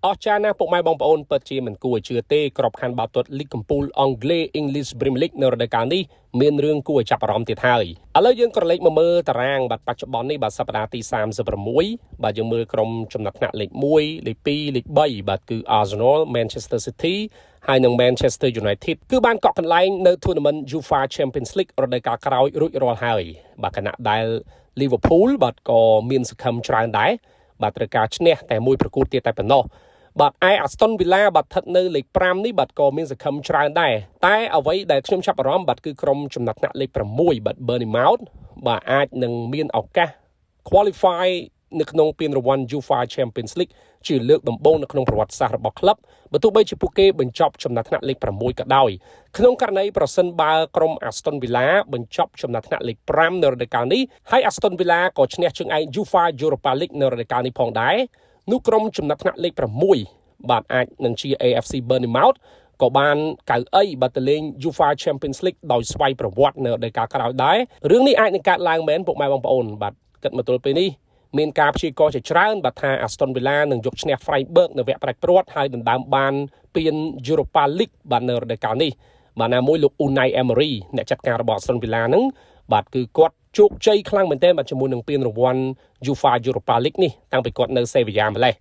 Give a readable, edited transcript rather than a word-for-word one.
អស្ចារ្យណាស់ពុកម៉ែបងប្អូនពិតជាមិនគួរឲ្យជឿទេក្របខ័ណ្ឌបាល់ទាត់លីកកំពូលអង់គ្លេស English Premier League នៅរដូវកាលនេះមានរឿងគួរឲ្យចាប់អារម្មណ៍ទៀតហើយឥឡូវយើងក្រឡេកមកមើលតារាងបាទបច្ចុប្បន្ននេះបាទសប្តាហ៍ទី36បាទយើងមើលក្រុមចំណាត់ថ្នាក់លេខ1លេខ2លេខ3បាទគឺ Arsenal, Manchester City ហើយនិង Manchester United គឺបានកក់កន្លែងនៅ Tournament UEFA Champions League រដូវកាលក្រោយរួចរាល់ហើយបាទខណៈដែល Liverpool បាទក៏មានសង្ឃឹមច្រើនដែរបាទត្រូវការឈ្នះតែមួយប្រកួតទៀតតែប៉ុណ្ណោះបាទឯ Aston Villa បាទស្ថិតនៅលេខ5នេះបាទក៏មានសង្ឃឹមច្រើនដែរតែអ្វីដែលខ្ញុំចាប់អារម្មណ៍បាទគឺក្រុមចំណាត់ថ្នាក់លេខ6បាទ Bournemouth បាទអាចនឹងមានឱកាស qualify នៅក្នុងពានរង្វាន់ UEFA Champions League ជាលើកដំបូងនៅក្នុងប្រវត្តិសាស្ត្ររបស់ក្លឹបបើទោះបីជាពួកគេបញ្ចប់ចំណាត់ថ្នាក់លេខ6ក៏ដោយក្នុងករណីប្រសិនបើក្រុម Aston Villa បញ្ចប់ចំណាត់ថ្នាក់លេខ5នៅរដូវកាលនេះហើយ Aston Villa ក៏ឈ្នះជើងឯក UEFA Europa League នៅរដូវកាលនេះផងដែរនោះក្រុមចំណាត់ថ្នាក់លេខ6បាទអាចនឹងជា AFC Bournemouth ក៏បានកៅអីបាទទៅលេង UEFA Champions League ដោយស្វ័យប្រវត្តិនៅរដូវកាលក្រោយដែររឿងនេះអាចនឹងកើតឡើងមែនពុកម៉ែបងប្អូនបាទគិតមកទល់ពេលនេះមានការព្យាករណ៍ជាច្រើនបាទថា Aston Villa នឹងយកឈ្នះ Freiburg នៅវគ្គផ្ដាច់ព្រាត់ហើយដណ្ដើមបានពាន Europa League បាទនៅរដូវកាលនេះបាទណាមួយលោក Unai Emery អ្នកចាត់ការរបស់ Aston Villa ហ្នឹងបាទគឺគាត់ជោគជ័យខ្លាំងមែនទែនបាទជាមួយនឹងពានរង្វាន់ UEFA Europa League នេះតាំងពីគាត់នៅ Sevilla ម្លេះ។